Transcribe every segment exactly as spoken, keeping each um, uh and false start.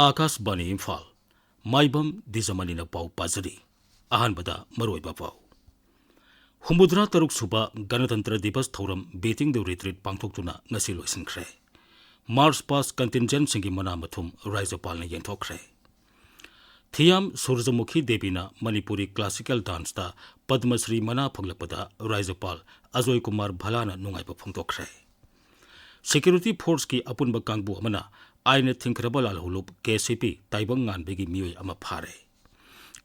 ꯑꯥꯀꯥꯁꯕꯥꯅꯤ ꯏꯝꯐꯥꯜ꯫ ꯃꯥꯏꯕꯝ ꯗꯤꯖꯃꯅꯤꯅ ꯄꯥꯎ ꯄꯥꯖꯔꯤ꯫ ꯑꯍꯥꯟꯕꯗ ꯃꯔꯨꯑꯣꯏꯕ ꯄꯥꯎ꯫ ꯍꯨꯝꯐꯨꯇꯔꯥ ꯇꯔꯨꯛ ꯁꯨꯕ ꯒꯅꯇꯟꯇ꯭ꯔ ꯗꯤꯕꯁ ꯊꯧꯔꯝ Beating the Retreat ꯄꯥꯡꯊꯣꯛꯇꯨꯅ ꯉꯁꯤ ꯂꯣꯏꯁꯤꯟꯈ꯭ꯔꯦ꯫ March past contingentꯁꯤꯡꯒꯤ ꯃꯅꯥ ꯃꯊꯨꯝ ꯔꯥꯖ꯭ꯌꯄꯥꯜꯅ ꯌꯦꯟꯊꯣꯛꯈ꯭ꯔꯦ꯫ ꯊꯤꯌꯥꯝ ꯁꯨꯔꯖꯃꯨꯈꯤ ꯗꯦꯕꯤꯅ ꯃꯅꯤꯄꯨꯔꯤ classical danceꯇ ꯄꯗꯃ ꯁ꯭ꯔꯤ ꯃꯅꯥ ꯐꯪꯂꯛꯄꯗ ꯔꯥꯖ꯭ꯌꯄꯥꯜ ꯑꯖꯣꯏ ꯀꯨꯃꯥꯔ ꯚꯜꯂꯥꯅ ꯅꯨꯡꯉꯥꯏꯕ ꯐꯣꯡꯗꯣꯛꯈ꯭ꯔꯦ꯫ Security forceꯀꯤ ꯑꯄꯨꯟꯕ ꯀꯥꯡꯕꯨ ꯑꯃꯅ ꯑꯥꯏꯟꯅ ꯊꯤꯡꯈ꯭ꯔꯕ ꯂꯥꯜꯍꯧꯂꯨꯞ KCP ꯇꯥꯏꯕꯪ ꯉꯥꯟꯕꯒꯤ ꯃꯤꯑꯣꯏ ꯑꯃ ꯐꯥꯔꯦ꯫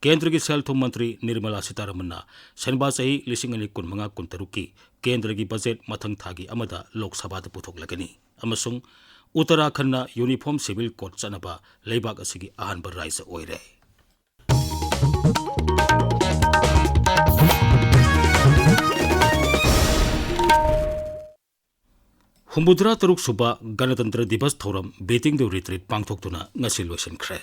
ꯀꯦꯟꯗ꯭ꯔꯒꯤ ꯁꯦꯜ ꯊꯨꯝ ꯃꯟꯇ꯭ꯔꯤ ꯅꯤꯔꯃꯂꯥ ꯁꯤꯇꯥꯔꯥꯃꯟꯅ ꯁꯦꯟꯕꯥ ꯆꯍꯤ ꯂꯤꯁꯤꯡ ꯑꯅꯤ ꯀꯨꯟꯃꯉꯥ ꯀꯨꯟꯇꯔꯨꯛꯀꯤ ꯀꯦꯟꯗ꯭ꯔꯒꯤ ꯕꯖꯦꯠ ꯃꯊꯪ ꯊꯥꯒꯤ ꯑꯃꯗ ꯂꯣꯛ ꯁꯚꯥꯗ ꯄꯨꯊꯣꯛꯂꯒꯅꯤ꯫ ꯑꯃꯁꯨꯡ ꯎꯠꯇꯔꯥꯈꯟꯗꯅ uniform civil code ꯆꯠꯅꯕ ꯂꯩꯕꯥꯛ ꯑꯁꯤꯒꯤ ꯑꯍꯥꯟꯕ ꯔꯥꯖ꯭ꯌ ꯑꯣꯏꯔꯦ꯫ ꯍꯨꯝꯐꯨꯇꯔꯥ ꯇꯔꯨꯛ ꯁꯨꯕ ꯒꯅꯇꯟꯇ꯭ꯔ ꯗꯤꯕꯁ ꯊꯧꯔꯝ Beating the Retreat ꯄꯥꯡꯊꯣꯛꯇꯨꯅ ꯉꯁꯤ ꯂꯣꯏꯁꯤꯟꯈ꯭ꯔꯦ꯫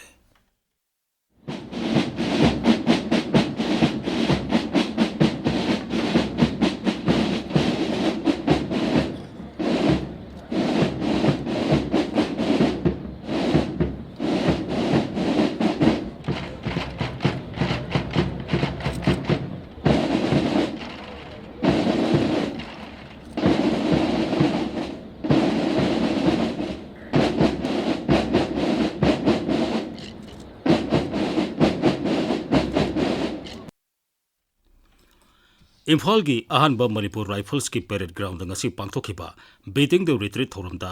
ꯏꯝꯐꯥꯜꯒꯤ ꯑꯍꯥꯟꯕ ꯃꯅꯤꯄꯨꯔ ꯔꯥꯏꯐꯜꯁꯀꯤ parade groundꯗ ꯉꯁꯤ ꯄꯥꯡꯊꯣꯛꯈꯤꯕ Beating the Retreat ꯊꯧꯔꯝꯗ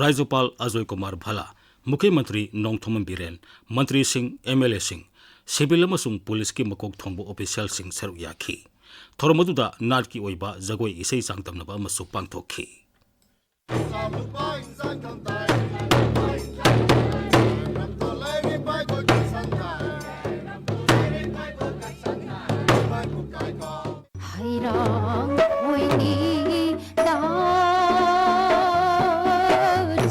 ꯔꯥꯖ꯭ꯌꯄꯥꯜ ꯑꯖꯣꯏ ꯀꯨꯃꯥꯔ ꯚꯜꯂꯥ, ꯃꯨꯈ꯭ꯌ ꯃꯟꯇ꯭ꯔꯤ ꯅꯣꯡꯊꯣꯝꯕꯝ ꯕꯤꯔꯦꯟ, ꯃꯟꯇ꯭ꯔꯤꯁꯤꯡ, MLAꯁꯤꯡ, civil ꯑꯃꯁꯨꯡ ꯄꯨꯂꯤꯁꯀꯤ ꯃꯀꯣꯛ ꯊꯣꯡꯕ officialꯁꯤꯡ ꯁꯔꯨꯛ ꯌꯥꯈꯤ꯫ ꯊꯧꯔꯝ ꯑꯗꯨꯗ ꯅꯥꯠꯀꯤ ꯑꯣꯏꯕ ꯖꯒꯣꯏ ꯏꯁꯩ ꯆꯥꯡꯗꯝꯅꯕ ꯑꯃꯁꯨ ꯄꯥꯡꯊꯣꯛꯈꯤ꯫ ꯍꯩꯔꯥꯡ ꯑꯣꯏꯅꯤꯗ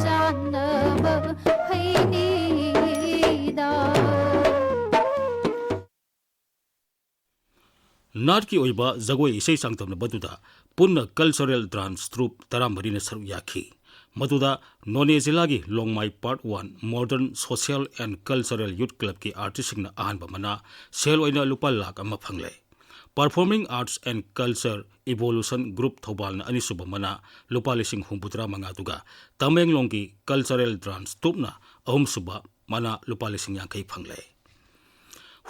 ꯆꯥꯟꯅꯕ ꯍꯩꯅꯤꯗ꯫ ꯅꯥꯠꯀꯤ ꯑꯣꯏꯕ ꯖꯒꯣꯏ ꯏꯁꯩ ꯆꯥꯡꯗꯝꯅꯕꯗꯨꯗ ꯄꯨꯟꯅ cultural dance troupe ꯇꯔꯥꯃꯔꯤꯅ ꯁꯔꯨꯛ ꯌꯥꯈꯤ꯫ ꯃꯗꯨꯗ ꯅꯣꯅꯦ ꯖꯤꯂꯥꯒꯤ ꯂꯣꯡꯃꯥꯏ Part One Modern Social and Cultural Youth Clubꯀꯤ artistꯁꯤꯡꯅ ꯑꯍꯥꯟꯕ ꯃꯅꯥ, ꯁꯦꯜ ꯑꯣꯏꯅ ꯂꯨꯄꯥ ꯂꯥꯈ ꯑꯃ ꯐꯪꯂꯦ꯫ Performing Arts and Culture Evolution Group ꯊꯧꯕꯥꯜꯅ ꯑꯅꯤꯁꯨꯕ ꯃꯅꯥ, ꯂꯨꯄꯥ ꯂꯤꯁꯤꯡ ꯍꯨꯝꯐꯨꯇꯔꯥ ꯃꯉꯥ, ꯑꯗꯨꯒ ꯇꯃꯦꯡꯂꯣꯡꯒꯤ Cultural Dance Troupeꯅ ꯑꯍꯨꯝꯁꯨꯕ ꯃꯅꯥ, ꯂꯨꯄꯥ ꯂꯤꯁꯤꯡ ꯌꯥꯡꯈꯩ ꯐꯪꯂꯦ꯫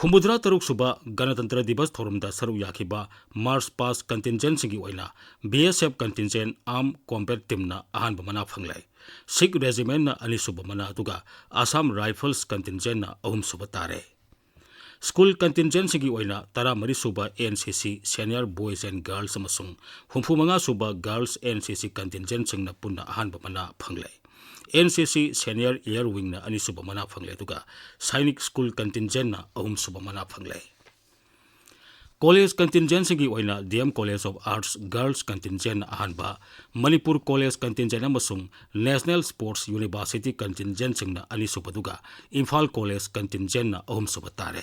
ꯍꯨꯝꯐꯨꯇꯔꯥ ꯇꯔꯨꯛ ꯁꯨꯕ ꯒꯅꯇꯟꯇ꯭ꯔ ꯗꯤꯕꯁ ꯊꯧꯔꯝꯗ ꯁꯔꯨꯛ ꯌꯥꯈꯤꯕ March Past Contingentꯁꯤꯡꯒꯤ ꯑꯣꯏꯅ B S F Contingent Armed Combat Teamꯅ ꯑꯍꯥꯟꯕ ꯃꯅꯥ ꯐꯪꯂꯦ꯫ Sikh Regimentꯅ ꯑꯅꯤꯁꯨꯕ ꯃꯅꯥ, ꯑꯗꯨꯒ Assam Rifles Contingentꯅ ꯑꯍꯨꯝꯁꯨꯕ ꯇꯥꯔꯦ꯫ School Contingentꯁꯤꯡꯒꯤ ꯑꯣꯏꯅ ꯇꯔꯥꯃꯔꯤ ꯁꯨꯕ N C C Senior Boys and Girls ꯑꯃꯁꯨꯡ ꯍꯨꯝꯐꯨꯃꯉꯥ ꯁꯨꯕ Girls N C C Contingentꯁꯤꯡꯅ ꯄꯨꯟꯅ ꯑꯍꯥꯟꯕ ꯃꯅꯥ ꯐꯪꯂꯦ꯫ N C C Senior Air Wingꯅ ꯑꯅꯤꯁꯨꯕ ꯃꯅꯥ ꯐꯪꯂꯦ, ꯑꯗꯨꯒ Sainik School Contingentꯅ ꯑꯍꯨꯝꯁꯨꯕ ꯃꯅꯥ ꯐꯪꯂꯦ꯫ College Contingentꯁꯤꯡꯒꯤ ꯑꯣꯏꯅ D M College of Arts Girls Contingentꯅ ꯑꯍꯥꯟꯕ, Manipur College Contingent ꯑꯃꯁꯨꯡ National Sports University Contingentꯁꯤꯡꯅ ꯑꯅꯤꯁꯨꯕ, ꯑꯗꯨꯒ Imphal College Contingentꯅ ꯑꯍꯨꯝꯁꯨꯕ ꯇꯥꯔꯦ꯫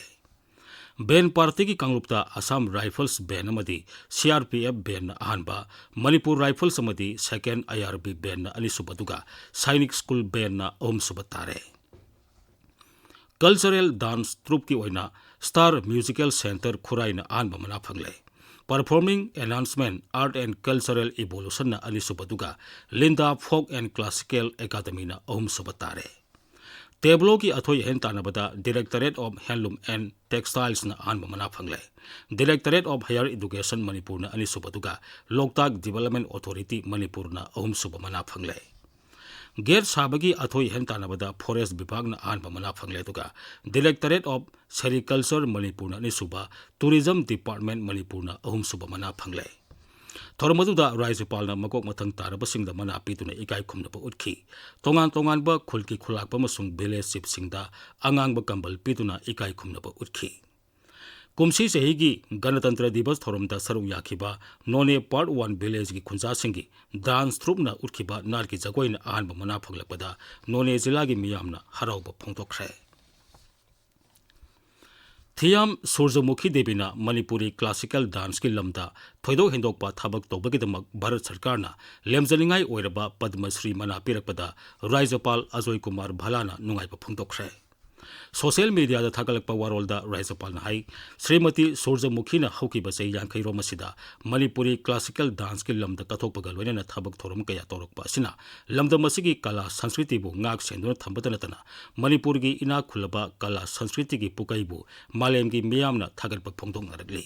Band partyꯒꯤ ꯀꯥꯡꯂꯨꯞꯇ Assam Rifles Band ꯑꯃꯗꯤ C R P F Bandꯅ ꯑꯍꯥꯟꯕ, Manipur Rifles ꯑꯃꯗꯤ Second I R B Bandꯅ ꯑꯅꯤꯁꯨꯕ, ꯑꯗꯨꯒ Sainik School Bandꯅ ꯑꯍꯨꯝꯁꯨꯕ ꯇꯥꯔꯦ꯫ Cultural Dance Troupeꯀꯤ ꯑꯣꯏꯅ Star Musical Centre ꯈꯨꯔꯥꯏꯅ ꯑꯍꯥꯟꯕ ꯃꯅꯥ ꯐꯪꯂꯦ꯫ Performing Enhancement Art and Cultural Evolutionꯅ ꯑꯅꯤꯁꯨꯕ, ꯑꯗꯨꯒ Linda Folk and Classical Academyꯅ ꯑꯍꯨꯝꯁꯨꯕ ꯇꯥꯔꯦ꯫ Tableauꯒꯤ ꯑꯊꯣꯏ ꯑꯍꯦꯟ ꯇꯥꯟꯅꯕꯗ Directorate of Handloom and Textilesꯅ ꯑꯍꯥꯟꯕ ꯃꯅꯥ ꯐꯪꯂꯦ꯫ Directorate of Higher Education ꯃꯅꯤꯄꯨꯔꯅ ꯑꯅꯤꯁꯨꯕ, ꯑꯗꯨꯒ Loktak Development Authority ꯃꯅꯤꯄꯨꯔꯅ ꯑꯍꯨꯝꯁꯨꯕ ꯃꯅꯥ ꯐꯪꯂꯦ꯫ Gate ꯁꯥꯕꯒꯤ ꯑꯊꯣꯏ ꯑꯍꯦꯟ ꯇꯥꯟꯅꯕꯗ Forest ꯕꯤꯚꯥꯒꯅ ꯑꯍꯥꯟꯕ ꯃꯅꯥ ꯐꯪꯂꯦ, ꯑꯗꯨꯒ Directorate of Sericulture ꯃꯅꯤꯄꯨꯔꯅ ꯑꯅꯤꯁꯨꯕ, Tourism Department ꯃꯅꯤꯄꯨꯔꯅ ꯑꯍꯨꯝꯁꯨꯕ ꯃꯅꯥ ꯐꯪꯂꯦ꯫ ꯊꯧꯔꯝ ꯑꯗꯨꯗ ꯔꯥꯖ꯭ꯌꯄꯥꯜꯅ ꯃꯀꯣꯛ ꯃꯊꯪ ꯇꯥꯔꯕꯁꯤꯡꯗ ꯃꯅꯥ ꯄꯤꯗꯨꯅ ꯏꯀꯥꯏ ꯈꯨꯝꯅꯕ ꯎꯠꯈꯤ꯫ ꯇꯣꯉꯥꯟ ꯇꯣꯉꯥꯟꯕ ꯈꯨꯜꯒꯤ ꯈꯨꯂꯥꯛꯄ ꯑꯃꯁꯨꯡ village chiefꯁꯤꯡꯗ ꯑꯉꯥꯡꯕ ꯀꯝꯕꯜ ꯄꯤꯗꯨꯅ ꯏꯀꯥꯏ ꯈꯨꯝꯅꯕ ꯎꯠꯈꯤ꯫ ꯀꯨꯝꯁꯤ ꯆꯍꯤꯒꯤ ꯒꯅꯇꯟꯇ꯭ꯔ ꯗꯤꯕꯁ ꯊꯧꯔꯝꯗ ꯁꯔꯨꯛ ꯌꯥꯈꯤꯕ None Part One Villageꯀꯤ ꯈꯨꯟꯖꯥꯁꯤꯡꯒꯤ dance troupeꯅ ꯎꯠꯈꯤꯕ ꯅꯥꯠꯀꯤ ꯖꯒꯣꯏꯅ ꯑꯍꯥꯟꯕ ꯃꯅꯥ ꯐꯪꯂꯛꯄꯗ ꯅꯣꯅꯦ ꯖꯤꯂꯥꯒꯤ ꯃꯤꯌꯥꯝꯅ ꯍꯔꯥꯎꯕ ꯐꯣꯡꯗꯣꯛꯈ꯭ꯔꯦ꯫ ꯊꯤꯌꯥꯝ ꯁꯨꯔꯖꯃꯨꯈꯤ ꯗꯦꯕꯤꯅ ꯃꯅꯤꯄꯨꯔꯤ classical danceꯀꯤ ꯂꯝꯗ ꯊꯣꯏꯗꯣꯛ ꯍꯦꯟꯗꯣꯛꯄ ꯊꯕꯛ ꯇꯧꯕꯒꯤꯗꯃꯛ ꯚꯥꯔꯠ ꯁꯔꯀꯥꯔꯅ ꯂꯦꯝꯖꯅꯤꯡꯉꯥꯏ ꯑꯣꯏꯔꯕ ꯄꯗꯃ ꯁ꯭ꯔꯤ ꯃꯅꯥ ꯄꯤꯔꯛꯄꯗ ꯔꯥꯖ꯭ꯌꯄꯥꯜ ꯑꯖꯣꯏ ꯀꯨꯃꯥꯔ ꯚꯜꯂꯥꯅ ꯅꯨꯡꯉꯥꯏꯕ ꯐꯣꯡꯗꯣꯛꯈ꯭ꯔꯦ꯫ Social mediaꯗ ꯊꯥꯒꯠꯂꯛꯄ ꯋꯥꯔꯣꯜꯗ ꯔꯥꯖ꯭ꯌꯄꯥꯜꯅ ꯍꯥꯏ, ꯁ꯭ꯔꯤꯃꯇꯤ ꯁꯨꯔꯖꯃꯨꯈꯤꯅ ꯍꯧꯈꯤꯕ ꯆꯍꯤ ꯌꯥꯡꯈꯩꯔꯣꯝ ꯑꯁꯤꯗ ꯃꯅꯤꯄꯨꯔꯤ classical danceꯀꯤ ꯂꯝꯗ ꯀꯠꯊꯣꯛꯄꯒ ꯂꯣꯏꯅꯅ ꯊꯕꯛ ꯊꯧꯔꯝ ꯀꯌꯥ ꯇꯧꯔꯛꯄ ꯑꯁꯤꯅ ꯂꯝꯗꯝ ꯑꯁꯤꯒꯤ ꯀꯂꯥ ꯁꯪꯁꯀ꯭ꯔꯤꯇꯤꯕꯨ ꯉꯥꯛ ꯁꯦꯟꯗꯨꯅ ꯊꯝꯕꯇ ꯅꯠꯇꯅ ꯃꯅꯤꯄꯨꯔꯒꯤ ꯏꯅꯥꯛ ꯈꯨꯜꯂꯕ ꯀꯂꯥ ꯁꯪꯁꯀ꯭ꯔꯤꯇꯤꯒꯤ ꯄꯨꯀꯩꯕꯨ ꯃꯥꯂꯦꯝꯒꯤ ꯃꯤꯌꯥꯝꯅ ꯊꯥꯒꯠꯄ ꯐꯣꯡꯗꯣꯛꯅꯔꯛꯂꯤ꯫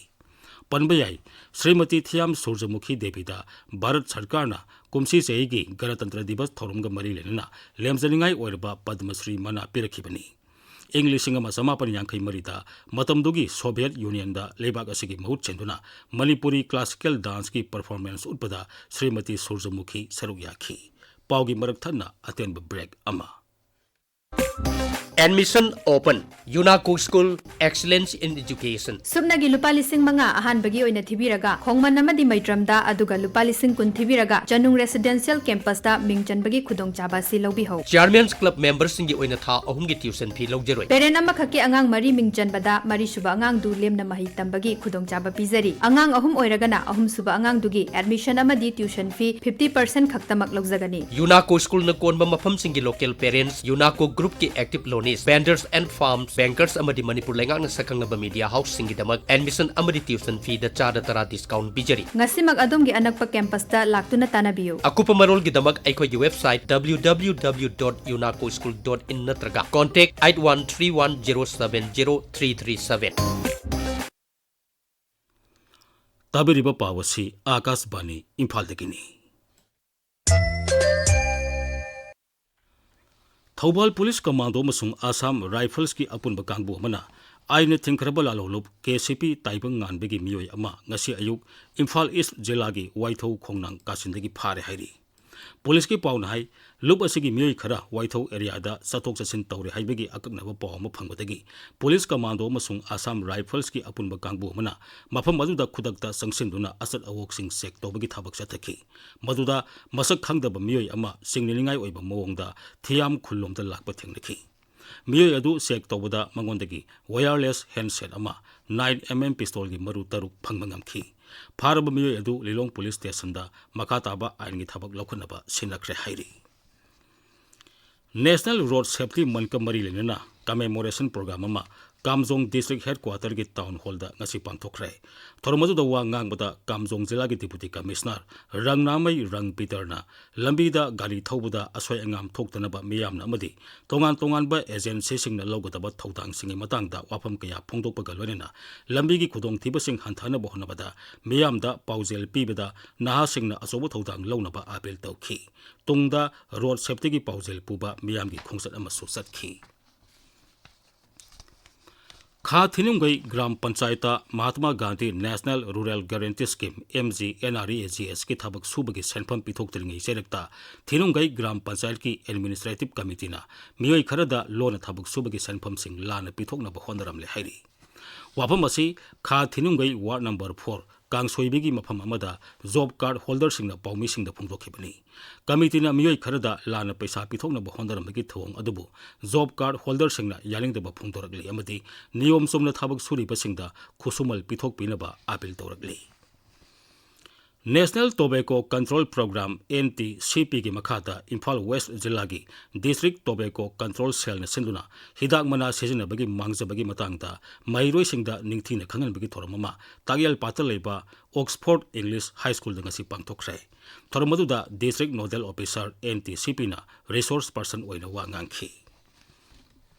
ꯄꯟꯕ ꯌꯥꯏ, ꯁ꯭ꯔꯤꯃꯇꯤ ꯊꯤꯌꯥꯝ ꯁꯨꯔꯖꯃꯨꯈꯤ ꯗꯦꯕꯤꯗ ꯚꯥꯔꯠ ꯁꯔꯀꯥꯔꯅ ꯀꯨꯝꯁꯤ ꯆꯍꯤꯒꯤ ꯒꯅꯇꯟꯇ꯭ꯔ ꯗꯤꯕꯁ ꯊꯧꯔꯝꯒ ꯃꯔꯤ ꯂꯩꯅꯅ ꯂꯦꯝꯖꯅꯤꯡꯉꯥꯏ ꯑꯣꯏꯔꯕ ꯄꯗꯃ ꯁ꯭ꯔꯤ ꯃꯅꯥ ꯄꯤꯔꯛꯈꯤꯕꯅꯤ꯫ ꯏꯪ ꯂꯤꯁꯤꯡ ꯑꯃ ꯆꯃꯥꯄꯟ ꯌꯥꯡꯈꯩ ꯃꯔꯤꯗ ꯃꯇꯝꯗꯨꯒꯤ ꯁꯣꯚꯤꯌꯦꯠ ꯌꯨꯅꯤꯌꯟꯗ ꯂꯩꯕꯥꯛ ꯑꯁꯤꯒꯤ ꯃꯍꯨꯠ ꯁꯤꯟꯗꯨꯅ ꯃꯅꯤꯄꯨꯔꯤ classical danceꯀꯤ performance ꯎꯠꯄꯗ ꯁ꯭ꯔꯤꯃꯇꯤ ꯁꯨꯔꯖꯃꯨꯈꯤ ꯁꯔꯨꯛ ꯌꯥꯈꯤ꯫ ꯄꯥꯎꯒꯤ ꯃꯔꯛ ꯊꯠꯅ ꯑꯇꯦꯟꯕ break ꯑꯃ꯫ Admission open. UNACO School, excellence in education. ꯁꯨꯞꯅꯒꯤ ꯂꯨꯄꯥ ꯂꯤꯁꯤꯡ ꯃꯉꯥ ꯑꯍꯥꯟꯕꯒꯤ ꯑꯣꯏꯅ ꯊꯤꯕꯤꯔꯒ, ꯈꯣꯡꯃꯟ ꯑꯃꯗꯤ ꯃꯩꯇ꯭ꯔꯝꯗ, ꯑꯗꯨꯒ ꯂꯨꯄꯥ ꯂꯤꯁꯤꯡ ꯀꯨꯟ ꯊꯤꯕꯤꯔꯒ, ꯆꯅꯨꯡ Residential Campusꯇ ꯃꯤꯡ ꯆꯟꯕꯒꯤ ꯈꯨꯗꯣꯡꯆꯥꯕ ꯑꯁꯤ ꯂꯧꯕꯤꯍꯧ꯫ Chairman's Club memberꯁꯤꯡꯒꯤ ꯑꯣꯏꯅ ꯊꯥ ꯑꯍꯨꯝꯒꯤ tuition fee ꯂꯧꯖꯔꯣꯏ꯫ Parent ꯑꯃꯈꯛꯀꯤ ꯑꯉꯥꯡ ꯃꯔꯤ ꯃꯤꯡ ꯆꯟꯕꯗ, ꯃꯔꯤꯁꯨꯕ ꯑꯉꯥꯡꯗꯨ ꯂꯦꯝꯅ ꯃꯍꯩ ꯇꯝꯕꯒꯤ ꯈꯨꯗꯣꯡꯆꯥꯕ ꯄꯤꯖꯔꯤ꯫ ꯑꯉꯥꯡ ꯑꯍꯨꯝ ꯑꯣꯏꯔꯒꯅ, ꯑꯍꯨꯝꯁꯨꯕ ꯑꯉꯥꯡꯗꯨꯒꯤ admission ꯑꯃꯗꯤ tuition fee fifty percent ꯈꯛꯇꯃꯛ ꯂꯧꯖꯒꯅꯤ꯫ UNACO Schoolꯅ ꯀꯣꯟꯕ ꯃꯐꯝꯁꯤꯡꯒꯤ local parents, UNACO Groupꯀꯤ active loanees, vendors and firms, bankers ꯑꯃꯗꯤ ꯃꯅꯤꯄꯨꯔ ꯂꯩꯉꯥꯛꯅ ꯁꯛꯈꯪꯂꯕ media houseꯁꯤꯡꯒꯤꯗꯃꯛ admission ꯑꯃꯗꯤ tuition feeꯗ ꯆꯥꯗ ꯇꯔꯥ discount ꯄꯤꯖꯔꯤ꯫ ꯉꯁꯤꯃꯛ ꯑꯗꯣꯝꯒꯤ ꯑꯅꯛꯄ campusꯇ ꯂꯥꯛꯇꯨꯅ ꯇꯥꯟꯅꯕꯤꯌꯨ꯫ ꯑꯀꯨꯞꯄ ꯃꯔꯣꯜꯒꯤꯗꯃꯛ ꯑꯩꯈꯣꯏꯒꯤ website www dot unacoschool dot in ꯅꯠꯇ꯭ꯔꯒ contact eight one three one zero seven zero three three seven꯫ ꯇꯥꯕꯤꯔꯤꯕ ꯄꯥꯎ ꯑꯁꯤ ꯑꯥꯀꯥꯁꯕꯥꯅꯤ ꯏꯝꯐꯥꯜꯗꯒꯤꯅꯤ꯫ ꯊꯧꯕꯥꯜ ꯄꯨꯂꯤꯁ ꯀꯃꯥꯟꯗꯣ ꯑꯃꯁꯨꯡ ꯑꯁꯥꯝ ꯔꯥꯏꯐꯜꯁꯀꯤ ꯑꯄꯨꯟꯕ ꯀꯥꯡꯕꯨ ꯑꯃꯅ ꯑꯥꯏꯟꯅ ꯊꯤꯡꯈ꯭ꯔꯕ ꯂꯥꯂꯣꯡꯂꯨꯞ ꯀꯦ ꯁꯤ ꯄꯤ ꯇꯥꯏꯕꯪ ꯉꯥꯟꯕꯒꯤ ꯃꯤꯑꯣꯏ ꯑꯃ ꯉꯁꯤ ꯑꯌꯨꯛ ꯏꯝꯐꯥꯜ ꯏꯁ ꯖꯤꯂꯥꯒꯤ ꯋꯥꯏꯊꯧ ꯈꯣꯡꯅꯥꯡ ꯀꯥꯆꯤꯟꯗꯒꯤ ꯐꯥꯔꯦ ꯍꯥꯏꯔꯤ꯫ ꯄꯨꯂꯤꯁꯀꯤ ꯄꯥꯎꯅ ꯍꯥꯏ, ꯂꯨꯞ ꯑꯁꯤꯒꯤ ꯃꯤꯑꯣꯏ ꯈꯔ ꯋꯥꯏꯊꯧ ꯑꯦꯔꯤꯌꯥꯗ ꯆꯠꯊꯣꯛ ꯆꯠꯁꯤꯟ ꯇꯧꯔꯦ ꯍꯥꯏꯕꯒꯤ ꯑꯀꯛꯅꯕ ꯄꯥꯎ ꯑꯃ ꯐꯪꯕꯗꯒꯤ ꯄꯨꯂꯤꯁ ꯀꯃꯥꯟꯗꯣ ꯑꯃꯁꯨꯡ ꯑꯁꯥꯝ ꯔꯥꯏꯐꯜꯁꯀꯤ ꯑꯄꯨꯟꯕ ꯀꯥꯡꯕꯨ ꯑꯃꯅ ꯃꯐꯝ ꯑꯗꯨꯗ ꯈꯨꯗꯛꯇ ꯆꯪꯁꯤꯟꯗꯨꯅ ꯑꯆꯠ ꯑꯋꯣꯛꯁꯤꯡ ꯆꯦꯛ ꯇꯧꯕꯒꯤ ꯊꯕꯛ ꯆꯠꯊꯈꯤ꯫ ꯃꯗꯨꯗ ꯃꯁꯛ ꯈꯪꯗꯕ ꯃꯤꯑꯣꯏ ꯑꯃ ꯆꯤꯡꯅꯅꯤꯡꯉꯥꯏ ꯑꯣꯏꯕ ꯃꯑꯣꯡꯗ ꯊꯤꯌꯥꯝ ꯈꯨꯜꯂꯣꯝꯗ ꯂꯥꯛꯄ ꯊꯦꯡꯅꯈꯤ꯫ ꯃꯤꯑꯣꯏ ꯑꯗꯨ ꯆꯦꯛ ꯇꯧꯕꯗ ꯃꯉꯣꯟꯗꯒꯤ ꯋꯥꯌꯔꯂꯦꯁ ꯍꯦꯟꯗꯁꯦꯠ ꯑꯃ, ꯅꯥꯏꯟ ꯑꯦꯝ ꯑꯦꯝ ꯄꯤꯁꯇꯣꯜꯒꯤ ꯃꯔꯨ ꯇꯔꯨꯛ ꯐꯪꯕ ꯉꯝꯈꯤ꯫ ꯐꯥꯔꯕ ꯃꯤꯑꯣꯏ ꯑꯗꯨ ꯂꯤꯂꯣꯡ ꯄꯨꯂꯤꯁ ꯁ꯭ꯇꯦꯁꯟꯗ ꯃꯈꯥ ꯇꯥꯕ ꯑꯥꯏꯟꯒꯤ ꯊꯕꯛ ꯂꯧꯈꯠꯅꯕ ꯁꯤꯟꯅꯈ꯭ꯔꯦ ꯍꯥꯏꯔꯤ꯫ National Road Safety Monthꯀ ꯃꯔꯤ ꯂꯩꯅꯅ commemoration program ꯑꯃ ꯀꯥꯝꯖꯣꯡ District Headquarterꯒꯤ Town Hallꯗ ꯉꯁꯤ ꯄꯥꯡꯊꯣꯛꯈ꯭ꯔꯦ꯫ ꯊꯧꯔꯝ ꯑꯗꯨꯗ ꯋꯥ ꯉꯥꯡꯕꯗ ꯀꯥꯝꯖꯣꯡ ꯖꯤꯂꯥꯒꯤ Deputy Commissioner ꯔꯪꯅꯥꯃꯩ ꯔꯪ ꯄꯤꯇꯔꯅ ꯂꯝꯕꯤꯗ ꯒꯥꯔꯤ ꯊꯧꯕꯗ ꯑꯁꯣꯏ ꯑꯉꯥꯝ ꯊꯣꯛꯇꯅꯕ ꯃꯤꯌꯥꯝꯅ ꯑꯃꯗꯤ ꯇꯣꯉꯥꯟ ꯇꯣꯉꯥꯟꯕ agencyꯁꯤꯡꯅ ꯂꯧꯒꯗꯕ ꯊꯧꯗꯥꯡꯁꯤꯡꯒꯤ ꯃꯇꯥꯡꯗ ꯋꯥꯐꯝ ꯀꯌꯥ ꯐꯣꯡꯗꯣꯛꯄꯒ ꯂꯣꯏꯅꯅ ꯂꯝꯕꯤꯒꯤ ꯈꯨꯗꯣꯡꯊꯤꯕꯁꯤꯡ ꯍꯟꯊꯅꯕ ꯍꯣꯠꯅꯕꯗ ꯃꯤꯌꯥꯝꯗ ꯄꯥꯎꯖꯦꯜ ꯄꯤꯕꯗ ꯅꯍꯥꯁꯤꯡꯅ ꯑꯆꯧꯕ ꯊꯧꯗꯥꯡ ꯂꯧꯅꯕ ꯑꯥꯄꯤꯜ ꯇꯧꯈꯤ꯫ ꯇꯨꯡꯗ road safetyꯒꯤ ꯄꯥꯎꯖꯦꯜ ꯄꯨꯕ ꯃꯤꯌꯥꯝꯒꯤ ꯈꯣꯡꯆꯠ ꯑꯃꯁꯨ ꯆꯠꯈꯤ꯫ ꯈꯥ ꯊꯤꯅꯨꯡꯒꯩ ꯒ꯭ꯔꯥꯝ ꯄꯟꯆꯥꯌꯠꯇ Mahatma Gandhi National Rural Guarantee Scheme, MGNREGSꯀꯤ ꯊꯕꯛ ꯁꯨꯕꯒꯤ ꯁꯦꯟꯐꯝ ꯄꯤꯊꯣꯛꯇ꯭ꯔꯤꯉꯩ ꯆꯩꯔꯛꯇ ꯊꯤꯅꯨꯡꯒꯩ ꯒ꯭ꯔꯥꯝ ꯄꯟꯆꯥꯌꯠꯀꯤ Administrative Committeeꯅ ꯃꯤꯑꯣꯏ ꯈꯔꯗ ꯂꯣꯟꯅ ꯊꯕꯛ ꯁꯨꯕꯒꯤ ꯁꯦꯟꯐꯝꯁꯤꯡ ꯂꯥꯟꯅ ꯄꯤꯊꯣꯛꯅꯕ ꯍꯣꯠꯅꯔꯝꯂꯦ ꯍꯥꯏꯔꯤ꯫ ꯋꯥꯐꯝ ꯑꯁꯤ ꯈꯥ ꯊꯤꯅꯨꯡꯒꯩ ward number four ꯀꯥꯡꯁꯣꯏꯕꯤꯒꯤ ꯃꯐꯝ ꯑꯃꯗ job card holderꯁꯤꯡꯅ ꯄꯥꯎꯃꯤꯁꯤꯡꯗ ꯐꯣꯡꯗꯣꯛꯈꯤꯕꯅꯤ꯫ Committeeꯅ ꯃꯤꯑꯣꯏ ꯈꯔꯗ ꯂꯥꯟꯅ ꯄꯩꯁꯥ ꯄꯤꯊꯣꯛꯅꯕ ꯍꯣꯠꯅꯔꯝꯕꯒꯤ ꯊꯧꯑꯣꯡ ꯑꯗꯨꯕꯨ job card holderꯁꯤꯡꯅ ꯌꯥꯅꯤꯡꯗꯕ ꯐꯣꯡꯗꯣꯔꯛꯂꯤ ꯑꯃꯗꯤ ꯅꯤꯌꯣꯝ ꯆꯨꯝꯅ ꯊꯕꯛ ꯁꯨꯔꯤꯕꯁꯤꯡꯗ ꯈꯨꯠꯁꯨꯃꯜ ꯄꯤꯊꯣꯛꯄꯤꯅꯕ ꯑꯥꯄꯤꯜ ꯇꯧꯔꯛꯂꯤ꯫ National Tobacco Control Program, NTCPꯒꯤ ꯃꯈꯥꯗ ꯏꯝꯐꯥꯜ West ꯖꯤꯂꯥꯒꯤ District Tobacco Control Cellꯅ ꯁꯤꯟꯗꯨꯅ ꯍꯤꯗꯥꯛ ꯃꯅꯥ ꯁꯤꯖꯤꯟꯅꯕꯒꯤ ꯃꯥꯡꯖꯕꯒꯤ ꯃꯇꯥꯡꯗ ꯃꯍꯩꯔꯣꯏꯁꯤꯡꯗ ꯅꯤꯡꯊꯤꯅ ꯈꯪꯍꯟꯕꯒꯤ ꯊꯧꯔꯝ ꯑꯃ ꯇꯥꯛꯌꯦꯜꯄꯥꯠꯇ ꯂꯩꯕ Oxford English High Schoolꯗ ꯉꯁꯤ ꯄꯥꯡꯊꯣꯛꯈ꯭ꯔꯦ꯫ ꯊꯧꯔꯝ ꯑꯗꯨꯗ District Nodal Officer, NTCPꯅ resource person ꯑꯣꯏꯅ ꯋꯥ ꯉꯥꯡꯈꯤ꯫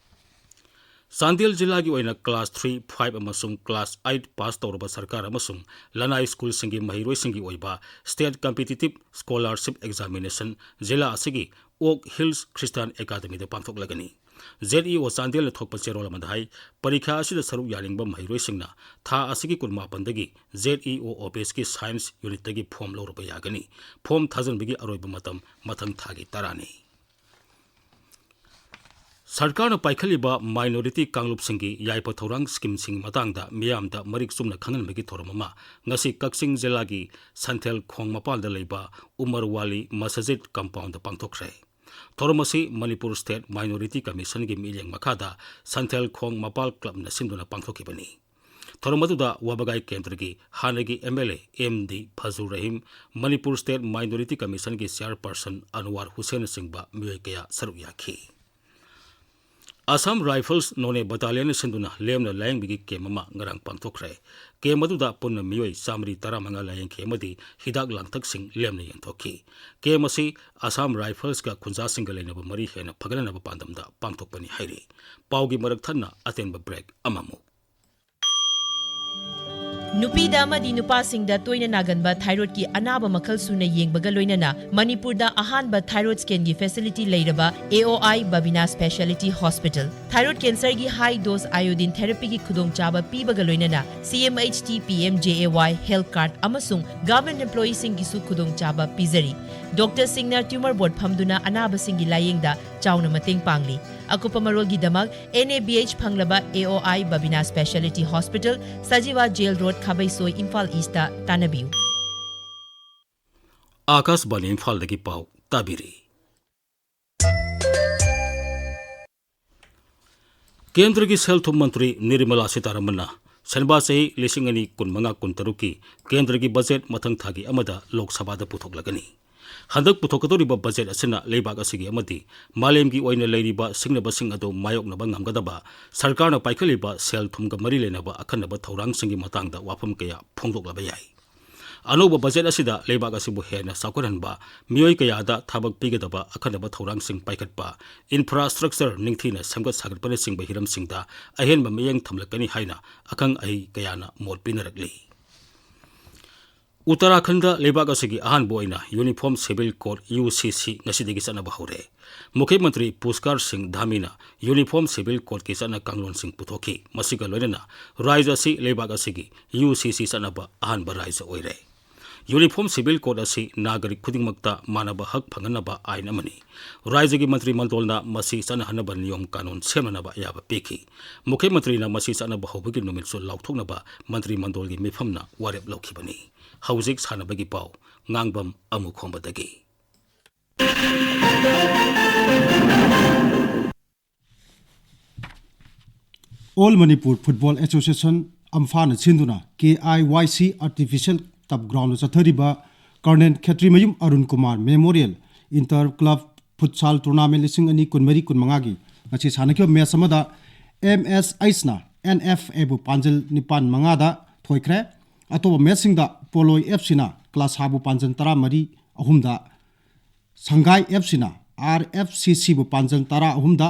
ꯆꯥꯟꯗꯦꯜ ꯖꯤꯂꯥꯒꯤ ꯑꯣꯏꯅ class three, five ꯑꯃꯁꯨꯡ class eight pass ꯇꯧꯔꯕ ꯁꯔꯀꯥꯔ ꯑꯃꯁꯨꯡ ꯂꯅꯥꯏ ꯁ꯭ꯀꯨꯜꯁꯤꯡꯒꯤ ꯃꯍꯩꯔꯣꯏꯁꯤꯡꯒꯤ ꯑꯣꯏꯕ State Competitive Scholarship Examination ꯖꯤꯂꯥ ꯑꯁꯤꯒꯤ Oak Hills Christian Academyꯗ ꯄꯥꯡꯊꯣꯛꯂꯒꯅꯤ꯫ ZEO ꯆꯥꯟꯗꯦꯜꯅ ꯊꯣꯛꯄ ꯆꯦꯔꯣꯜ ꯑꯃꯗ ꯍꯥꯏ, ꯄꯔꯤꯈꯥ ꯑꯁꯤꯗ ꯁꯔꯨꯛ ꯌꯥꯅꯤꯡꯕ ꯃꯍꯩꯔꯣꯏꯁꯤꯡꯅ ꯊꯥ ꯑꯁꯤꯒꯤ ꯀꯨꯟꯃꯥꯄꯟꯗꯒꯤ ZEO officeꯀꯤ science unitꯇꯒꯤ form ꯂꯧꯔꯕ ꯌꯥꯒꯅꯤ꯫ Form ꯊꯥꯖꯤꯟꯕꯒꯤ ꯑꯔꯣꯏꯕ ꯃꯇꯝ ꯃꯊꯪ ꯊꯥꯒꯤ ꯇꯔꯥꯅꯤ꯫ ꯁꯔꯀꯥꯔꯅ ꯄꯥꯏꯈꯠꯂꯤꯕ minority ꯀꯥꯡꯂꯨꯞꯁꯤꯡꯒꯤ ꯌꯥꯏꯐ ꯊꯧꯔꯥꯡ schemeꯁꯤꯡꯒꯤ ꯃꯇꯥꯡꯗ ꯃꯤꯌꯥꯝꯗ ꯃꯔꯤꯛ ꯆꯨꯝꯅ ꯈꯪꯍꯟꯕꯒꯤ ꯊꯧꯔꯝ ꯑꯃ ꯉꯁꯤ ꯀꯛꯆꯤꯡ ꯖꯤꯂꯥꯒꯤ ꯁꯟꯊꯦꯜ ꯈꯣꯡ ꯃꯄꯥꯜꯗ ꯂꯩꯕ ꯎꯃꯔ ꯋꯥꯂꯤ ꯃꯁꯖꯤꯗ compoundꯗ ꯄꯥꯡꯊꯣꯛꯈ꯭ꯔꯦ꯫ ꯊꯧꯔꯝ ꯑꯁꯤ ꯃꯅꯤꯄꯨꯔ ꯁ꯭ꯇꯦꯠ ꯃꯥꯏꯅꯣꯔꯤꯇꯤ ꯀꯃꯤꯁꯟꯒꯤ ꯃꯤꯠꯌꯦꯡ ꯃꯈꯥꯗ ꯁꯟꯊꯦꯜ ꯈꯣꯡ ꯃꯄꯥꯜ ꯀ꯭ꯂꯕꯅ ꯁꯤꯟꯗꯨꯅ ꯄꯥꯡꯊꯣꯛꯈꯤꯕꯅꯤ꯫ ꯊꯧꯔꯝ ꯑꯗꯨꯗ ꯋꯥꯕꯒꯥꯏ ꯀꯦꯟꯗ꯭ꯔꯒꯤ ꯍꯥꯟꯅꯒꯤ M L A M D Fajur Rahim, Manipur state minority ꯀꯃꯤꯁꯟꯒꯤ ꯆꯤꯌꯥꯔꯄꯔꯁꯟ ꯑꯟꯋꯥꯔ ꯍꯨꯁꯦꯟꯅꯆꯤꯡꯕ ꯃꯤꯑꯣꯏ ꯀꯌꯥ ꯁꯔꯨꯛ ꯌꯥꯈꯤ꯫ ꯑꯁꯥꯝ ꯔꯥꯏꯐꯜꯁ ꯅꯣꯅꯦ ꯕꯇꯥꯂꯤꯌꯟꯅ ꯁꯤꯟꯗꯨꯅ ꯂꯦꯝꯅ ꯂꯥꯌꯦꯡꯕꯒꯤ ꯀꯦꯝ ꯑꯃ ꯉꯔꯥꯡ ꯄꯥꯡꯊꯣꯛꯈ꯭ꯔꯦ꯫ ꯀꯦꯝ ꯑꯗꯨꯗ ꯄꯨꯟꯅ ꯃꯤꯑꯣꯏ ꯆꯥꯃꯔꯤ ꯇꯔꯥꯃꯉꯥ ꯂꯥꯌꯦꯡꯈꯤ ꯑꯃꯗꯤ ꯍꯤꯗꯥꯛ ꯂꯥꯡꯊꯛꯁꯤꯡ ꯂꯦꯝꯅ ꯌꯦꯟꯊꯣꯛꯈꯤ꯫ ꯀꯦꯝ ꯑꯁꯤ ꯑꯁꯥꯝ ꯔꯥꯏꯐꯜꯁꯀ ꯈꯨꯟꯖꯥꯁꯤꯡꯒ ꯂꯩꯅꯕ ꯃꯔꯤ ꯍꯦꯟꯅ ꯐꯒꯠꯅꯅꯕ ꯄꯥꯟꯗꯝꯗ ꯄꯥꯡꯊꯣꯛꯄꯅꯤ ꯍꯥꯏꯔꯤ꯫ ꯄꯥꯎꯒꯤ ꯃꯔꯛ ꯊꯠꯅ ꯑꯇꯦꯟꯕ ꯕ꯭ꯔꯦꯛ ꯑꯃꯃꯨꯛ꯫ ꯅꯨꯄꯤꯗ ꯑꯃꯗꯤ ꯅꯨꯄꯥꯁꯤꯡꯗ ꯇꯣꯏꯅ ꯅꯥꯒꯟꯕ ꯊꯥꯏꯔꯣꯏꯗꯀꯤ ꯑꯅꯥꯕ ꯃꯈꯜ ꯁꯨꯅ ꯌꯦꯡꯕꯒ ꯂꯣꯏꯅꯅ ꯃꯅꯤꯄꯨꯔꯗ ꯑꯍꯥꯟꯕ ꯊꯥꯏꯔꯣꯏꯗ ꯁ꯭ꯀꯦꯟꯒꯤ ꯐꯦꯁꯤꯂꯤꯇꯤ ꯂꯩꯔꯕ A O I Babina speciality hospital. ꯊꯥꯏꯔꯣꯏꯗ ꯀꯦꯟꯁꯔꯒꯤ ꯍꯥꯏ ꯗꯣꯁ ꯑꯥꯏꯑꯣꯗꯤꯟ ꯊꯦꯔꯥꯄꯤꯒꯤ ꯈꯨꯗꯣꯡꯆꯥꯕ ꯄꯤꯕꯒ ꯂꯣꯏꯅꯅ C M H T, P M J A Y health card ꯑꯃꯁꯨꯡ ꯒꯚꯔꯟꯃꯦꯟꯠ ꯑꯦꯝꯄ꯭ꯂꯣꯌꯤꯁꯤꯡꯒꯤꯁꯨ ꯈꯨꯗꯣꯡꯆꯥꯕ ꯄꯤꯖꯔꯤ꯫ ꯗꯣꯛꯇꯔꯁꯤꯡꯅ ꯇ꯭ꯌꯨꯃꯔ ꯕꯣꯔꯗ ꯐꯝꯗꯨꯅ ꯑꯅꯥꯕꯁꯤꯡꯒꯤ ꯂꯥꯌꯦꯡꯗ ꯆꯥꯎꯅ ꯃꯇꯦꯡ ꯄꯥꯡꯂꯤ꯫ ꯑꯀꯨꯞꯄ ꯃꯔꯣꯜꯒꯤꯗꯃꯛ ꯑꯦꯟ ꯑꯦ ꯕꯤ ꯑꯩꯆ ꯐꯪꯂꯕ A O I Babina speciality hospital, Sajiwa jail road, Khabeisoi, Imphal east ꯇꯥꯟꯅꯕꯤꯌꯨ꯫ ꯑꯥꯀꯥꯁꯕꯥꯅꯤ ꯏꯝꯐꯥꯜꯗꯒꯤ ꯄꯥꯎ ꯇꯥꯕꯤꯔꯤ꯫ ꯀꯦꯟꯗ꯭ꯔꯒꯤ ꯁꯦꯜ ꯊꯨꯝ ꯃꯟꯇ꯭ꯔꯤ ꯅꯤꯔꯃꯂꯥ ꯁꯤꯇꯥꯔꯥꯃꯟꯅ ꯁꯦꯟꯕꯥ ꯆꯍꯤ ꯂꯤꯁꯤꯡ ꯑꯅꯤ ꯀꯨꯟꯃꯉꯥ ꯀꯨꯟꯇꯔꯨꯛꯀꯤ ꯀꯦꯟꯗ꯭ꯔꯒꯤ ꯕꯖꯦꯠ ꯃꯊꯪ ꯊꯥꯒꯤ ꯑꯃꯗ ꯂꯣꯛ ꯁꯚꯥꯗ ꯄꯨꯊꯣꯛꯂꯒꯅꯤ꯫ ꯍꯟꯗꯛ ꯄꯨꯊꯣꯛꯀꯗꯧꯔꯤꯕ ꯕꯖꯦꯠ ꯑꯁꯤꯅ ꯂꯩꯕꯥꯛ ꯑꯁꯤꯒꯤ ꯑꯃꯗꯤ ꯃꯥꯂꯦꯝꯒꯤ ꯑꯣꯏꯅ ꯂꯩꯔꯤꯕ ꯁꯤꯡꯅꯕꯁꯤꯡ ꯑꯗꯨ ꯃꯥꯌꯣꯛꯅꯕ ꯉꯝꯒꯗꯕ ꯁꯔꯀꯥꯔꯅ ꯄꯥꯏꯈꯠꯂꯤꯕ ꯁꯦꯜ ꯊꯨꯝꯒ ꯃꯔꯤ ꯂꯩꯅꯕ ꯑꯈꯟꯅꯕ ꯊꯧꯔꯥꯡꯁꯤꯡꯒꯤ ꯃꯇꯥꯡꯗ ꯋꯥꯐꯝ ꯀꯌꯥ ꯐꯣꯡꯗꯣꯛꯂꯕ ꯌꯥꯏ꯫ ꯑꯅꯧꯕ ꯕꯖꯦꯠ ꯑꯁꯤꯗ ꯂꯩꯕꯥꯛ ꯑꯁꯤꯕꯨ ꯍꯦꯟꯅ ꯆꯥꯎꯈꯠꯍꯟꯕ, ꯃꯤꯑꯣꯏ ꯀꯌꯥꯗ ꯊꯕꯛ ꯄꯤꯒꯗꯕ ꯑꯈꯟꯅꯕ ꯊꯧꯔꯥꯡꯁꯤꯡ ꯄꯥꯏꯈꯠꯄ, ꯏꯟꯐ꯭ꯔꯥꯁ꯭ꯇ꯭ꯔꯛꯆꯔ ꯅꯤꯡꯊꯤꯅ ꯁꯦꯝꯒꯠ ꯁꯥꯒꯠꯄꯅꯆꯤꯡꯕ ꯍꯤꯔꯝꯁꯤꯡꯗ ꯑꯍꯦꯟꯕ ꯃꯤꯠꯌꯦꯡ ꯊꯝꯂꯛꯀꯅꯤ ꯍꯥꯏꯅ ꯑꯈꯪ ꯑꯍꯩ ꯀꯌꯥꯅ ꯃꯣꯠ ꯄꯤꯅꯔꯛꯂꯤ꯫ ꯎꯠꯇꯔꯥꯈꯟꯗ ꯂꯩꯕꯥꯛ ꯑꯁꯤꯒꯤ ꯑꯍꯥꯟꯕ ꯑꯣꯏꯅ ꯌꯨꯅꯤꯐꯣꯔꯝ ꯁꯤꯚꯤꯜ ꯀꯣꯗ, ꯌꯨ ꯁꯤ ꯁꯤ, ꯉꯁꯤꯗꯒꯤ ꯆꯠꯅꯕ ꯍꯧꯔꯦ꯫ ꯃꯨꯈ꯭ꯌ ꯃꯟꯇ꯭ꯔꯤ ꯄꯨꯁꯀꯥꯔ ꯁꯤꯡ ꯙꯥꯃꯤꯅ ꯌꯨꯅꯤꯐꯣꯔꯝ ꯁꯤꯚꯤꯜ ꯀꯣꯗꯀꯤ ꯆꯠꯅ ꯀꯥꯡꯂꯣꯟꯁꯤꯡ ꯄꯨꯊꯣꯛꯈꯤ꯫ ꯃꯁꯤꯒ ꯂꯣꯏꯅꯅ ꯔꯥꯖ꯭ꯌ ꯑꯁꯤ ꯂꯩꯕꯥꯛ ꯑꯁꯤꯒꯤ ꯌꯨ ꯁꯤ ꯁꯤ ꯆꯠꯅꯕ ꯑꯍꯥꯟꯕ ꯔꯥꯖ꯭ꯌ ꯑꯣꯏꯔꯦ꯫ ꯌꯨꯅꯤꯐꯣꯔꯝ ꯁꯤꯚꯤꯜ ꯀꯣꯗ ꯑꯁꯤ ꯅꯥꯒꯔꯤꯛ ꯈꯨꯗꯤꯡꯃꯛꯇ ꯃꯥꯟꯅꯕ ꯍꯛ ꯐꯪꯍꯟꯅꯕ ꯑꯥꯏꯟ ꯑꯃꯅꯤ꯫ ꯔꯥꯖ꯭ꯌꯒꯤ ꯃꯟꯇ꯭ꯔꯤ ꯃꯟꯗꯣꯜꯅ ꯃꯁꯤ ꯆꯠꯅꯍꯟꯅꯕ ꯅꯤꯌꯣꯝ ꯀꯥꯅꯣꯟ ꯁꯦꯝꯅꯅꯕ ꯑꯌꯥꯕ ꯄꯤꯈꯤ꯫ ꯃꯨꯈ꯭ꯌ ꯃꯟꯇ꯭ꯔꯤꯅ ꯃꯁꯤ ꯆꯠꯅꯕ ꯍꯧꯕꯒꯤ ꯅꯨꯃꯤꯠꯁꯨ ꯂꯥꯎꯊꯣꯛꯅꯕ ꯃꯟꯇ꯭ꯔꯤ ꯃꯟꯗꯣꯜꯒꯤ ꯃꯤꯐꯝꯅ ꯋꯥꯔꯦꯞ ꯂꯧꯈꯤꯕꯅꯤ꯫ ꯍꯧꯖꯤꯛ ꯁꯥꯟꯅꯕꯒꯤ ꯄꯥꯎ꯫ ꯉꯥꯡꯕꯝ ꯑꯃꯨꯈꯣꯝꯕꯗꯒꯤ꯫ All Manipur Football Association, ꯑꯝꯐꯥꯅ ꯁꯤꯟꯗꯨꯅ ꯀꯦ ꯑꯥꯏ ꯋꯥꯏ ꯁꯤ Artificial Turf Ground ꯗ ꯆꯠꯊꯔꯤꯕ Colonel ꯈꯦꯇ꯭ꯔꯤꯃꯌꯨꯝ Arun Kumar Memorial Inter Club Futsal Tournament ꯂꯤꯁꯤꯡ ꯑꯅꯤ ꯀꯨꯟꯃꯔꯤ ꯀꯨꯟꯃꯉꯥꯒꯤ ꯉꯁꯤ ꯁꯥꯟꯅꯈꯤꯕ ꯃꯦꯆ ꯑꯃꯗ ꯑꯦꯝ ꯑꯦꯁ ꯑꯩꯆꯅ ꯑꯦꯟ ꯑꯦꯐ ꯑꯦꯕꯨ ꯄꯥꯟꯖꯜ ꯅꯤꯄꯥꯟ ꯃꯉꯥꯗ ꯊꯣꯏꯈ꯭ꯔꯦ꯫ ꯑꯇꯣꯞꯄ ꯃꯦꯆꯁꯤꯡꯗ ꯄꯣꯂꯣꯏ ꯑꯦꯐ ꯁꯤꯅ ꯀ꯭ꯂꯥꯁꯥꯕꯨ ꯄꯥꯟꯖꯜ ꯇꯔꯥꯃꯔꯤ ꯑꯍꯨꯝꯗ, ꯁꯪꯒꯥꯏ ꯑꯦꯐ ꯁꯤꯅ ꯑꯥꯔ ꯑꯦꯐ ꯁꯤ ꯁꯤꯕꯨ ꯄꯥꯟꯖꯜ ꯇꯔꯥ ꯑꯍꯨꯝꯗ,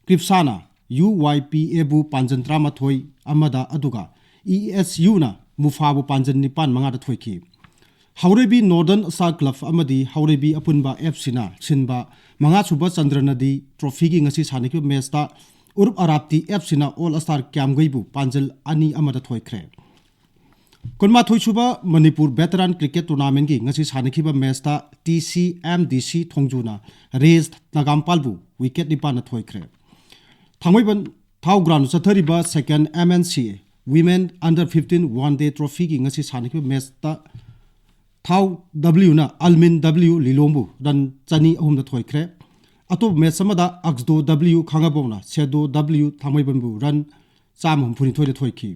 ꯀ꯭ꯔꯤꯞꯁꯥꯅ ꯌꯨ ꯋꯥꯏ ꯄꯤ ꯑꯦꯕꯨ ꯄꯥꯟꯖꯜ ꯇꯔꯥꯃꯥꯊꯣꯏ ꯑꯃꯗ, ꯑꯗꯨꯒ ꯏ ꯑꯦꯁ ꯌꯨꯅ ꯃꯨꯐꯥꯕꯨ ꯄꯥꯟꯖꯜ ꯅꯤꯄꯥꯟ ꯃꯉꯥꯗ ꯊꯣꯏꯈꯤ꯫ ꯍꯧꯔꯩꯕꯤ Northern Star Club ꯑꯃꯗꯤ ꯍꯧꯔꯩꯕꯤ ꯑꯄꯨꯟꯕ ꯑꯦꯐ ꯁꯤꯅ ꯁꯤꯟꯕ ꯃꯉꯥꯁꯨꯕ ꯆꯟꯗ꯭ꯔꯅꯗꯤ ꯇ꯭ꯔꯣꯐꯤꯒꯤ ꯉꯁꯤ ꯁꯥꯟꯅꯈꯤꯕ ꯃꯦꯆꯇ ꯎꯔꯨꯞ ꯑꯔꯥꯞꯇꯤ ꯑꯦꯐ ꯁꯤꯅ All Star ꯀ꯭ꯌꯥꯝꯒꯩꯕꯨ ꯄꯥꯟꯖꯜ ꯑꯅꯤ ꯑꯃꯗ ꯊꯣꯏꯈ꯭ꯔꯦ꯫ ꯀꯨꯟꯃꯥꯊꯣꯏꯁꯨꯕ ꯃꯅꯤꯄꯨꯔ Veteran Cricket Tournamentꯀꯤ ꯉꯁꯤ ꯁꯥꯟꯅꯈꯤꯕ ꯃꯦꯆꯇ ꯇꯤ ꯁꯤ ꯑꯦꯝ ꯗꯤ ꯁꯤ ꯊꯣꯡꯖꯨꯅ ꯔꯦꯁ ꯅꯒꯥꯝꯄꯥꯜꯕꯨ ꯋꯤꯀꯦꯠ ꯅꯤꯄꯥꯟꯅ ꯊꯣꯏꯈ꯭ꯔꯦ꯫ ꯊꯥꯡꯃꯩꯕꯟ ꯊꯥꯎ ꯒ꯭ꯔꯥꯎꯟꯗ ꯆꯠꯊꯔꯤꯕ Second ꯑꯦꯝ ꯑꯦꯟ ꯁꯤ ꯑꯦ Women Under Fifteen One Day Trophyꯒꯤ ꯉꯁꯤ ꯁꯥꯟꯅꯈꯤꯕ ꯃꯦꯆꯇ ꯊꯥꯎ ꯗꯕ꯭ꯂꯤꯌꯨꯅ ꯑꯜꯃꯤꯟ ꯗꯕ꯭ꯂꯤꯌꯨ ꯂꯤꯂꯣꯡꯕꯨ ꯔꯟ ꯆꯅꯤ ꯑꯍꯨꯝꯗ ꯊꯣꯏꯈ꯭ꯔꯦ꯫ ꯑꯇꯣꯞꯄ ꯃꯦꯆ ꯑꯃꯗ ꯑꯛꯁꯗꯣ ꯗꯕ꯭ꯂꯤꯌꯨ ꯈꯥꯡꯉꯕꯣꯛꯅ ꯁꯦꯗꯣ ꯗꯕ꯭ꯂꯤꯌꯨ ꯊꯥꯡꯃꯩꯕꯟꯕꯨ ꯔꯟ ꯆꯥꯝꯃ ꯍꯨꯝꯐꯨꯅꯤꯊꯣꯏꯗ ꯊꯣꯏꯈꯤ꯫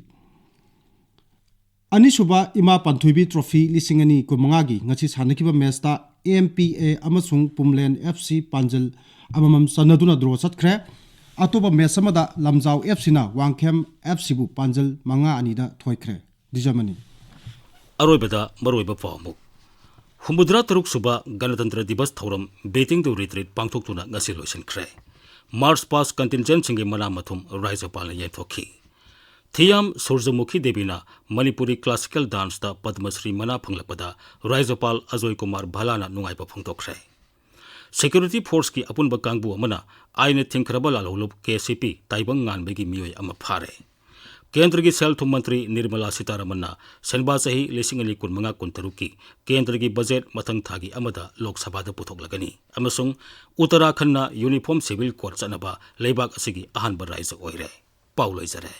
ꯑꯅꯤꯁꯨꯕ ꯏꯃꯥ ꯄꯥꯟꯊꯣꯏꯕꯤ ꯇ꯭ꯔꯣꯐꯤ ꯂꯤꯁꯤꯡ ꯑꯅꯤ ꯀꯨꯟꯃꯉꯥꯒꯤ ꯉꯁꯤ ꯁꯥꯟꯅꯈꯤꯕ ꯃꯦꯆꯇ ꯑꯦꯝ ꯄꯤ ꯑꯦ ꯑꯃꯁꯨꯡ ꯄꯨꯝꯂꯦꯟ ꯑꯦꯐ ꯁꯤ ꯄꯥꯟꯖꯜ ꯑꯃꯃꯝ ꯆꯟꯅꯗꯨꯅ ꯗ꯭ꯔꯣ ꯆꯠꯈ꯭ꯔꯦ꯫ ꯑꯇꯣꯞꯄ ꯃꯦꯆ ꯑꯃꯗ ꯂꯝꯖꯥꯎ ꯑꯦꯐ ꯁꯤꯅ ꯋꯥꯡꯈꯦꯝ ꯑꯦꯐ ꯁꯤꯕꯨ ꯄꯥꯟꯖꯜ ꯃꯉꯥ ꯑꯅꯤꯗ ꯊꯣꯏꯈ꯭ꯔꯦ꯫ ꯗꯤꯖꯃꯅꯤ꯫ ꯑꯔꯣꯏꯕꯗ ꯃꯔꯨꯑꯣꯏꯕ ꯄꯥꯎ ꯑꯃꯨꯛ꯫ ꯍꯨꯝꯐꯨꯇꯔꯥ ꯇꯔꯨꯛ ꯁꯨꯕ ꯒꯅꯇꯟꯇ꯭ꯔ ꯗꯤꯕꯁ ꯊꯧꯔꯝ Beating the Retreat ꯄꯥꯡꯊꯣꯛꯇꯨꯅ ꯉꯁꯤ ꯂꯣꯏꯁꯤꯟꯈ꯭ꯔꯦ꯫ March Past Contingentꯁꯤꯡꯒꯤ ꯃꯅꯥ ꯃꯊꯨꯝ ꯔꯥꯖ꯭ꯌꯄꯥꯜꯅ ꯌꯦꯟꯊꯣꯛꯈꯤ꯫ ꯊꯤꯌꯥꯝ ꯁꯨꯔꯖꯃꯨꯈꯤ ꯗꯦꯕꯤꯅ ꯃꯅꯤꯄꯨꯔꯤ classical danceꯇ ꯄꯗꯃ ꯁ꯭ꯔꯤ ꯃꯅꯥ ꯐꯪꯂꯛꯄꯗ ꯔꯥꯖ꯭ꯌꯄꯥꯜ ꯑꯖꯣꯏ ꯀꯨꯃꯥꯔ ꯚꯥꯂꯥꯅ ꯅꯨꯡꯉꯥꯏꯕ ꯐꯣꯡꯗꯣꯛꯈ꯭ꯔꯦ꯫ Security Forceꯀꯤ ꯑꯄꯨꯟꯕ ꯀꯥꯡꯕꯨ ꯑꯃꯅ ꯑꯥꯏꯟꯅ ꯊꯤꯡꯈ꯭ꯔꯕ ꯂꯥꯜꯍꯧꯂꯨꯞ ꯀꯦ ꯁꯤ ꯄꯤ ꯇꯥꯏꯕꯪ ꯉꯥꯟꯕꯒꯤ ꯃꯤꯑꯣꯏ ꯑꯃ ꯐꯥꯔꯦ꯫ ꯀꯦꯟꯗ꯭ꯔꯒꯤ ꯁꯦꯜ ꯊꯨꯝ ꯃꯟꯇ꯭ꯔꯤ ꯅꯤꯔꯃꯂꯥ ꯁꯤꯇꯥꯔꯥꯃꯟꯅ ꯁꯦꯟꯕꯥ ꯆꯍꯤ ꯂꯤꯁꯤꯡ ꯑꯅꯤ ꯀꯨꯟꯃꯉꯥ ꯀꯨꯟꯇꯔꯨꯛꯀꯤ ꯀꯦꯟꯗ꯭ꯔꯒꯤ ꯕꯖꯦꯠ ꯃꯊꯪ ꯊꯥꯒꯤ ꯑꯃꯗ ꯂꯣꯛ ꯁꯚꯥꯗ ꯄꯨꯊꯣꯛꯂꯒꯅꯤ ꯑꯃꯁꯨꯡ ꯎꯠꯇꯔꯥꯈꯟꯗꯅ Uniform Civil Code ꯆꯠꯅꯕ ꯂꯩꯕꯥꯛ ꯑꯁꯤꯒꯤ ꯑꯍꯥꯟꯕ ꯔꯥꯏꯖ꯭ꯌ ꯑꯣꯏꯔꯦ꯫ ꯄꯥꯎ ꯂꯣꯏꯖꯔꯦ꯫